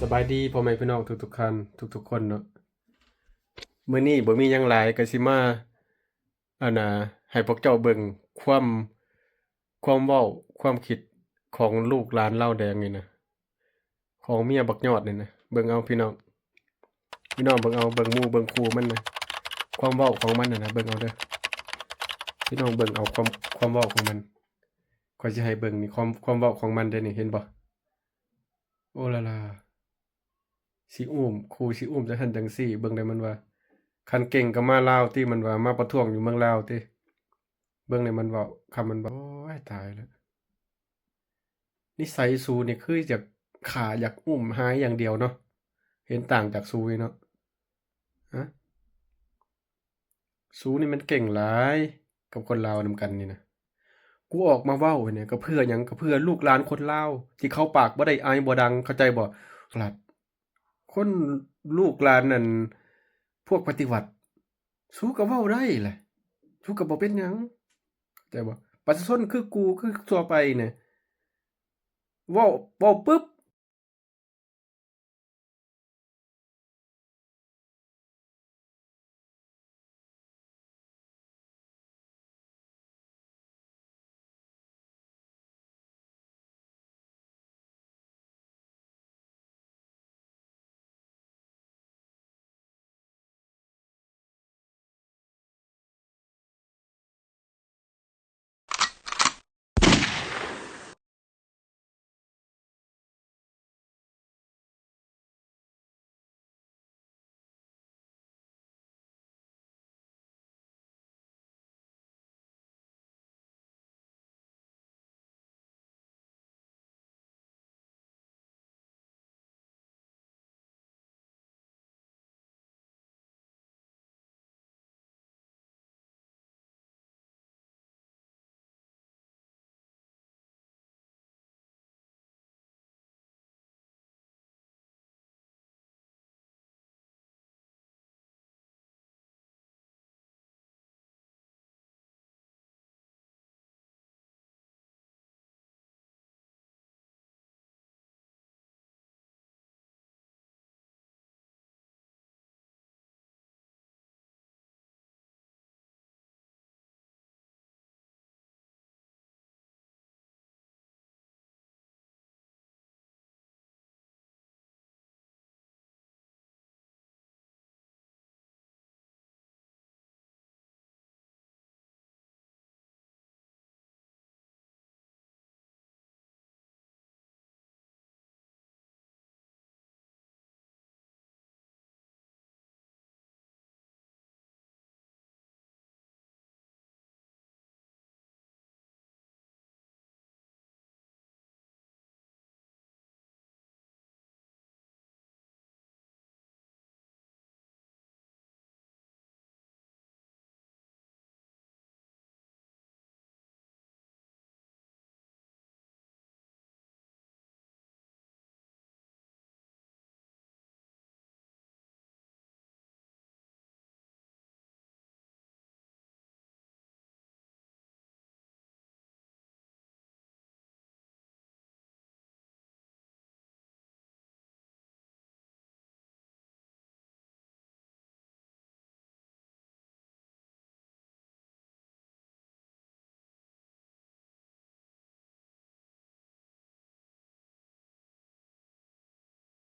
ສະບາຍດີພໍ່ແມ່ພີ່ນ້ອງທຸກໆທ່ານ ທຸກໆຄົນເນາະ. ມື້ນີ້ບໍ່ມີຫຍັງຫຼາຍ ກໍຊິມາ ອັນນ່າ ໃຫ້ພວກເຈົ້າເບິ່ງຄວາມ ຄວາມເວົ້າ ຄວາມຄິດຂອງລູກຫຼານລາວແດງນີ້ນະ ຂອງເມຍບັກຍອດນີ້ນະ. ເບິ່ງເອົາພີ່ນ້ອງ ພີ່ນ້ອງເບິ່ງເອົາ ເບິ່ງໝູ່ເບິ່ງຄູ່ມັນນະ ຄວາມເວົ້າຂອງມັນຫັ້ນນະ ເບິ່ງເອົາເດີ ພີ່ນ້ອງເບິ່ງເອົາຄວາມ ຄວາມເວົ້າຂອງມັນ. ຂ້ອຍຊິໃຫ້ເບິ່ງນີ້ ຄວາມ ຄວາມເວົ້າຂອງມັນເດ້ນີ້ ເຫັນບໍ່? ໂອລາລາ ຊິອຸ້ມ ຂູ່ຊິອຸ້ມຈັ່ງຊັ້ນຈັ່ງຊີ້. ເບິ່ງໄດ້ມັນວ່າ ຄັນເກັ່ງກໍມາລາວຕິ ມັນວ່າ ມາປະທ້ວງຢູ່ເມືອງລາວຕິ. ເບິ່ງໄດ້ມັນເວົ້າ ຄຳມັນເວົ້າ ໂອ້ຍ ຕາຍແລ້ວ. ນິໄສສູນີ້ຄືຢາກຂ້າ ຢາກອຸ້ມຫາຍຢ່າງດຽວເນາະ ເຫັນຕ່າງຈາກສູເນາະ. ຮະ ສູນີ້ມັນເກັ່ງຫຼາຍ ກັບຄົນລາວນຳກັນນີ້ນະ. ກູອອກມາເວົ້ານີ້ກໍເພື່ອຫຍັງ? ກໍເພື່ອລູກຫຼານຄົນລາວ ທີ່ເຂົາປາກບໍ່ໄດ້ ອາຍບໍ່ດັງ ເຂົ້າໃຈບໍ່? ລັດ ຄົນລູກຫຼານນັ້ນ ພວກປະຕິວັດ ສູກໍເວົ້າໄດ້ແຫຼະ ສູກໍບໍ່ເປັນຫຍັງ ເຂົ້າໃຈບໍ່? ປະຊາຊົນຄືກູ ຄືທົ່ວໄປນີ້ ເວົ້າ ເວົ້າປຶບ